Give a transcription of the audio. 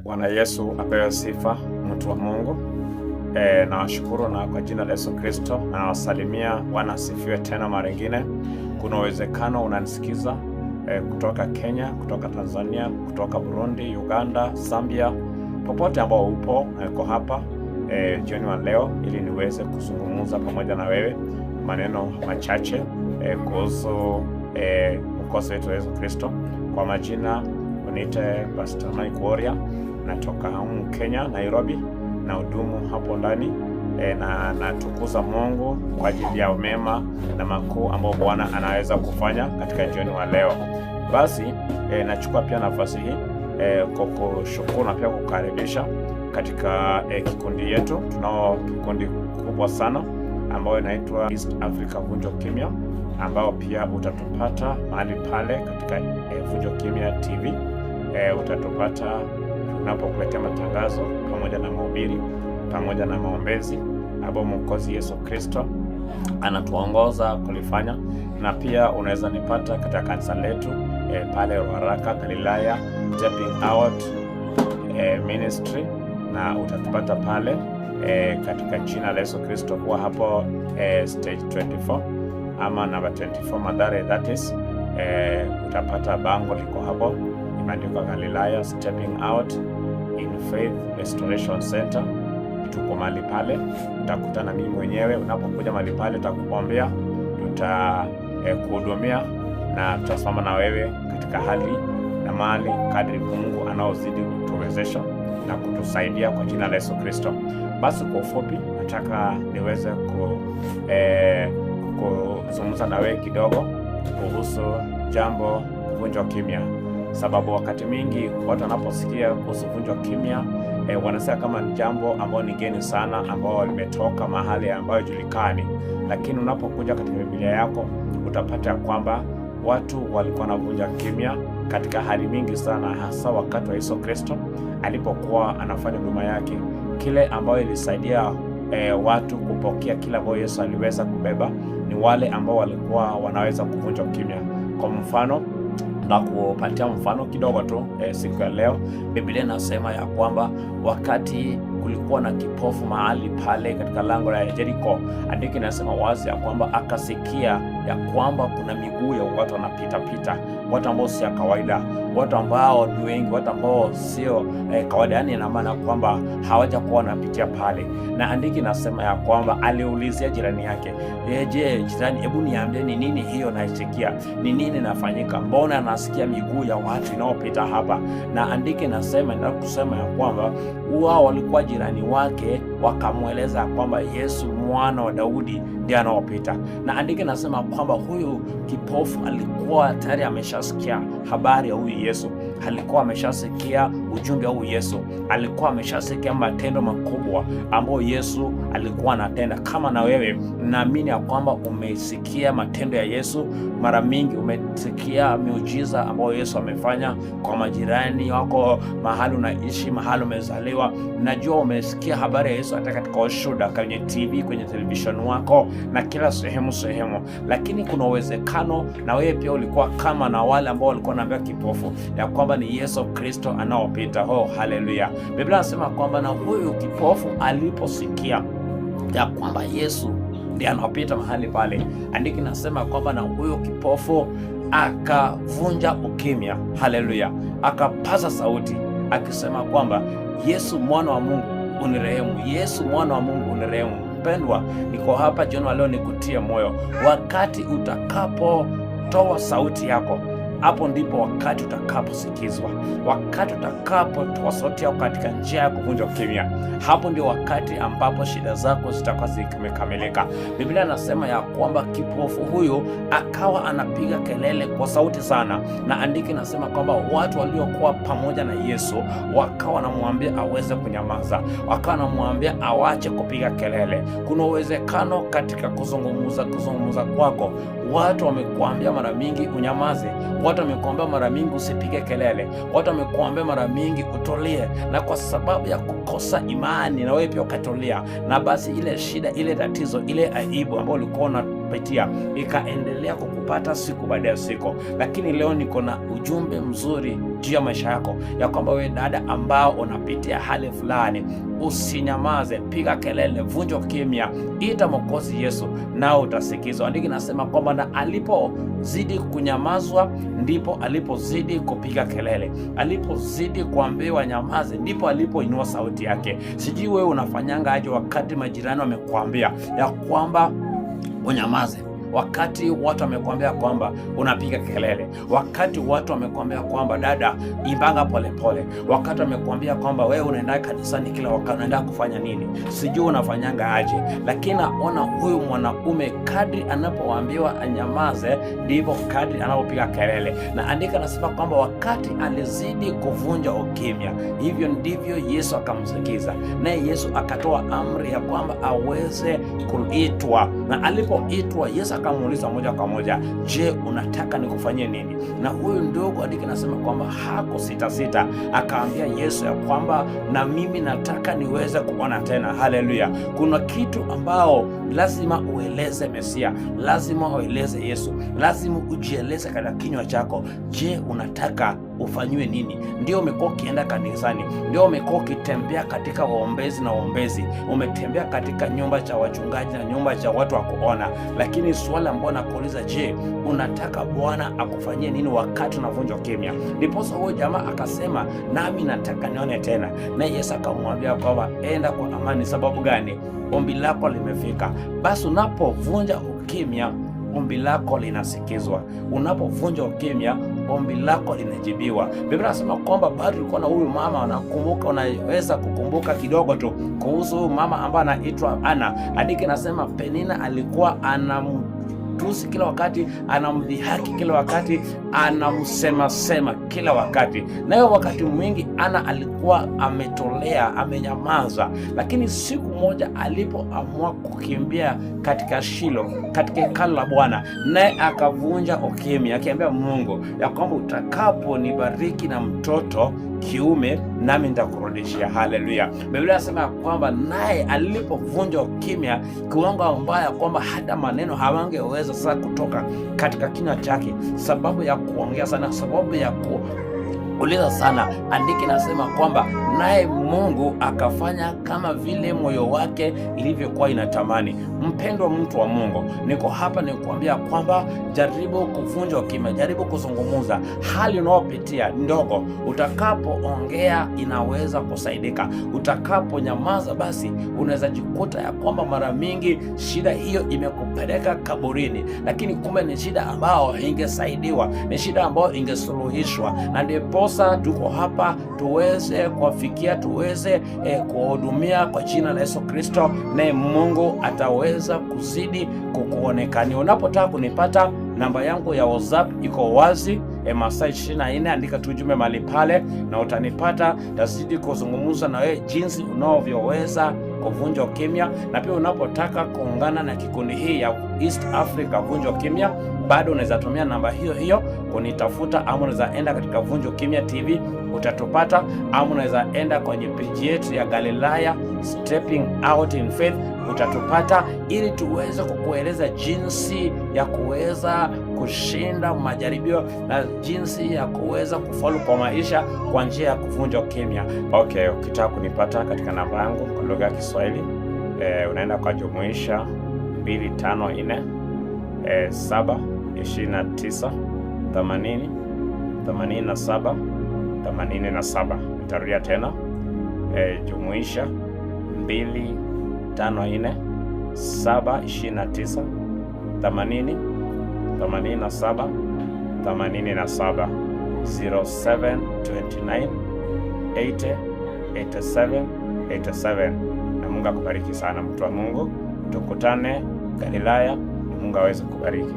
Bwana Yesu apewe sifa, mtu wa Mungu. Nawashukuru na kwa jina la Yesu Kristo nawasalimia. Bwana asifiwe tena mara nyingine. Kuna uwezekano unanisikiza kutoka Kenya, kutoka Tanzania, kutoka Burundi, Uganda, Zambia, popote ambao upo, niko hapa jioni wa leo ili niweze kuzungumza pamoja na wewe maneno machache kuhusu mwokozi wetu Yesu Kristo. Kwa majina uniite Pastor Mike Warrior, natoka humu Kenya, Nairobi, na hudumu hapo ndani na natukuza Mungu kwa ajili ya mema na makuu ambayo Bwana anaweza kufanya katika jioni wa leo. Basi nachukua pia nafasi hii kwa kushukuru na pia kukaribisha katika kikundi yetu. Tunao kikundi kubwa sana ambayo inaitwa East Africa Vunjo Kimya, ambao pia utatupata mahali pale katika Vunjo Kimya TV. Utatupata tunapokuletea matangazo pamoja na mahubiri pamoja na maombezi ambao Mwokozi Yesu Kristo anatuongoza kulifanya, na pia unaweza nipata katika kanisa letu pale Ruaraka Galilaya Stepping Out Ministry, na utatupata pale katika jina la Yesu Kristo kuwa hapo stage 24 ama namba 24 Mathare, that is utapata bango liko hapo imeandikwa Galilaya Stepping Out in Faith Restoration Center. Tuko mahali pale, utakutana mimi mwenyewe. Unapokuja mahali pale, tutakuombea, tutakuhudumia na tutasimama na wewe katika hali na mali kadri Mungu anaozidi kutuwezesha na kutusaidia kwa jina la Yesu Kristo. Basi kwa ufupi, nataka niweze kuzungumza na wewe kidogo kuhusu jambo kuvunjwa kimya, sababu wakati mingi watu wanaposikia kuhusu kuvunjwa kimya wanasema kama ni jambo ambalo ni geni sana, ambao limetoka mahali ambayo julikani, lakini unapokuja katika Biblia yako utapata kwamba watu walikuwa wanavunja kimya katika hali mingi sana, hasa wakati wa Yesu Kristo alipokuwa anafanya huduma yake. Kile ambayo ilisaidia watu kupokea kile ambayo Yesu aliweza kubeba ni wale ambao walikuwa wanaweza kuvunja kimya. Kwa mfano na kupatia mfano kidogo tu siku ya leo Biblia inasema ya kwamba wakati kulikuwa na kipofu mahali pale katika lango la Yeriko, andiko inasema wazi ya kwamba akasikia ya kwamba kuna miguu ya watu wanapita pita, watu ambao sio kawaida, watu ambao ni wengi, watu ambao sio kawaida, yani ina maana kwamba hawajakuwa wanapitia pale. Na andiki inasema ya kwamba aliulizia jirani yake, je, jirani, hebu niambie ni nini hiyo naisikia, ni nini nafanyika? Mbona nasikia miguu ya watu inaopita hapa? Na andiki inasema na kusema ya kwamba wao walikuwa jirani wake, wakamweleza kwamba Yesu mwana wa Daudi ndiye anaopita. Na andiki nasema kwamba huyu kipofu alikuwa tayari ameshasikia habari ya huyu Yesu, alikuwa ameshasikia ujumbe wa huyu Yesu, alikuwa ameshasikia matendo makubwa ambayo Yesu alikuwa anatenda. Kama na wewe naamini ya kwamba umesikia matendo ya Yesu mara mingi, umesikia miujiza ambayo Yesu amefanya kwa majirani wako, mahali unaishi, mahali umezaliwa. Najua umesikia habari ya Yesu hata katika ushuhuda, kwenye TV, kwenye television wako na kila sehemu sehemu, lakini kuna uwezekano na wewe pia ulikuwa kama na wale ambao walikuwa wanaambia kipofu ya kwamba ni Yesu Kristo anaopita. Oh, haleluya! Biblia inasema kwamba na huyu kipofu aliposikia ya kwamba Yesu ndiye anaopita mahali pale, andiki nasema kwamba na huyu kipofu akavunja ukimya. Haleluya! Akapaza sauti akisema kwamba Yesu mwana wa Mungu unirehemu, Yesu mwana wa Mungu unirehemu. Mpendwa, niko hapa jioni wa leo nikutie moyo, wakati utakapotoa sauti yako hapo ndipo wakati utakaposikizwa, wakati utakapotoa sauti yako katika njia ya kuvunja ukimya, hapo ndio wakati ambapo shida zako zitakuwa zimekamilika. Biblia anasema ya kwamba kipofu huyu akawa anapiga kelele kwa sauti sana, na andiki nasema kwamba watu waliokuwa pamoja na Yesu wakawa wanamwambia aweze kunyamaza, wakawa wanamwambia awache kupiga kelele. Kuna uwezekano katika kuzungumza kwako watu wamekuambia mara mingi unyamaze, watu wamekuambia mara mingi usipige kelele, watu wamekuambia mara mingi utulie, na kwa sababu ya kukosa imani na wewe pia ukatulia, na basi ile shida, ile tatizo, ile aibu ambayo ulikuwa unapitia ikaendelea kukupata siku baada ya siku. Lakini leo niko na ujumbe mzuri juu ya maisha yako, ya kwamba wewe dada ambao unapitia hali fulani, usinyamaze, piga kelele, vunja kimya, ita Mwokozi Yesu nao utasikizwa. Andiko inasema kwamba na alipozidi kunyamazwa ndipo alipozidi kupiga kelele, alipozidi kuambiwa nyamaze ndipo alipoinua sauti yake. Sijui wewe unafanyanga aje wakati majirani wamekuambia ya kwamba unyamaze, wakati watu wamekuambia kwamba unapiga kelele, wakati watu wamekuambia kwamba dada, imbanga polepole, wakati wamekuambia kwamba wewe unaenda kanisani kila wakati, unaenda kufanya nini? Sijui unafanyanga aje, lakini naona huyu mwanaume kadri anapoambiwa anyamaze, ndivyo kadri anapopiga kelele. Na andika nasema kwamba wakati alizidi kuvunja ukimya, hivyo ndivyo Yesu akamsikiza, naye Yesu akatoa amri ya kwamba aweze kuitwa, na alipoitwa Yesu akamuuliza moja kwa moja, je, unataka nikufanyie nini? Na huyu ndugu andika nasema kwamba hakusitasita, akaambia Yesu ya kwamba na mimi nataka niweze kuona tena. Haleluya! Kuna kitu ambao lazima ueleze Mesia, lazima ueleze Yesu, lazima ujieleze katika kinywa chako. Je, unataka ufanyiwe nini? Ndio umekuwa ukienda kanisani, ndio umekuwa ukitembea katika waombezi na waombezi, umetembea katika nyumba cha wachungaji na nyumba cha watu wa kuona, lakini swala ambalo nakuuliza, je, unataka Bwana akufanyie nini wakati unavunjwa kimya? Ndiposa huyo jamaa akasema, nami nataka nione tena. Naye Yesu akamwambia kwamba enda kwa amani. Sababu gani? Ombi lako limefika. Basi unapovunja ukimya, ombi lako linasikizwa. Unapovunja ukimya, ombi lako linajibiwa. Biblia inasema kwamba bado tulikuwa na huyu mama, unakumbuka, unaweza kukumbuka kidogo tu kuhusu huyu mama ambaye anaitwa Ana. Andiko inasema Penina alikuwa anamtusi kila wakati, anamdhihaki kila wakati, anamsemasema kila wakati. Nayo wakati mwingi Ana alikuwa ametolea, amenyamaza, lakini siku moja alipoamua kukimbia katika Shilo, katika hekalu la Bwana, naye akavunja ukimya, akiambia Mungu ya kwamba utakaponibariki na mtoto kiume nami nitakurudishia. Haleluya! Biblia inasema ya kwamba naye alipovunja ukimya kiwango ambayo kwamba hata maneno hawangeweza sasa kutoka katika kinywa chake, sababu ya kuongea sana, sababu ya kuuliza sana. Andiki nasema kwamba naye Mungu akafanya kama vile moyo wake ilivyokuwa inatamani. Mpendwa mtu wa Mungu, niko hapa nikuambia kwamba jaribu kuvunja ukimya, jaribu kuzungumza. Hali unayopitia ndogo, utakapoongea inaweza kusaidika. Utakaponyamaza, basi unaweza jikuta ya kwamba mara mingi shida hiyo imekupeleka kaburini, lakini kumbe ni shida ambayo ingesaidiwa, ni shida ambayo ingesuluhishwa. Na ndiposa tuko hapa tuweze kuwafikia, tuweze kuwahudumia kwa jina la Yesu Kristo, naye Mungu ataweza kuzidi kukuonekania. Unapotaka kunipata, namba yangu ya WhatsApp iko wazi, masaa 24, andika tu ujumbe mahali pale na utanipata. Tazidi kuzungumza na wewe jinsi unavyoweza kuvunja ukimya, na pia unapotaka kuungana na kikundi hii ya East Africa Vunja Ukimya, bado unaweza tumia namba hiyo hiyo kunitafuta, ama unaweza enda katika Vunja Ukimya TV utatupata, ama unaweza enda kwenye page yetu ya Galilaya Stepping Out in Faith utatupata, ili tuweze kukueleza jinsi ya kuweza kushinda majaribio na jinsi ya kuweza kufaulu kwa maisha kwa njia ya kuvunja ukimya. Okay, ukitaka kunipata katika namba yangu kwa lugha ya Kiswahili unaenda kwa jumuisha 254 7 29 80 87 87. Nitarudia tena jumuisha 254 7 29 80 87 87 0729 80 87 87. Na Mungu akubariki sana mtu wa Mungu, tukutane Galilaya na Mungu aweze kubariki.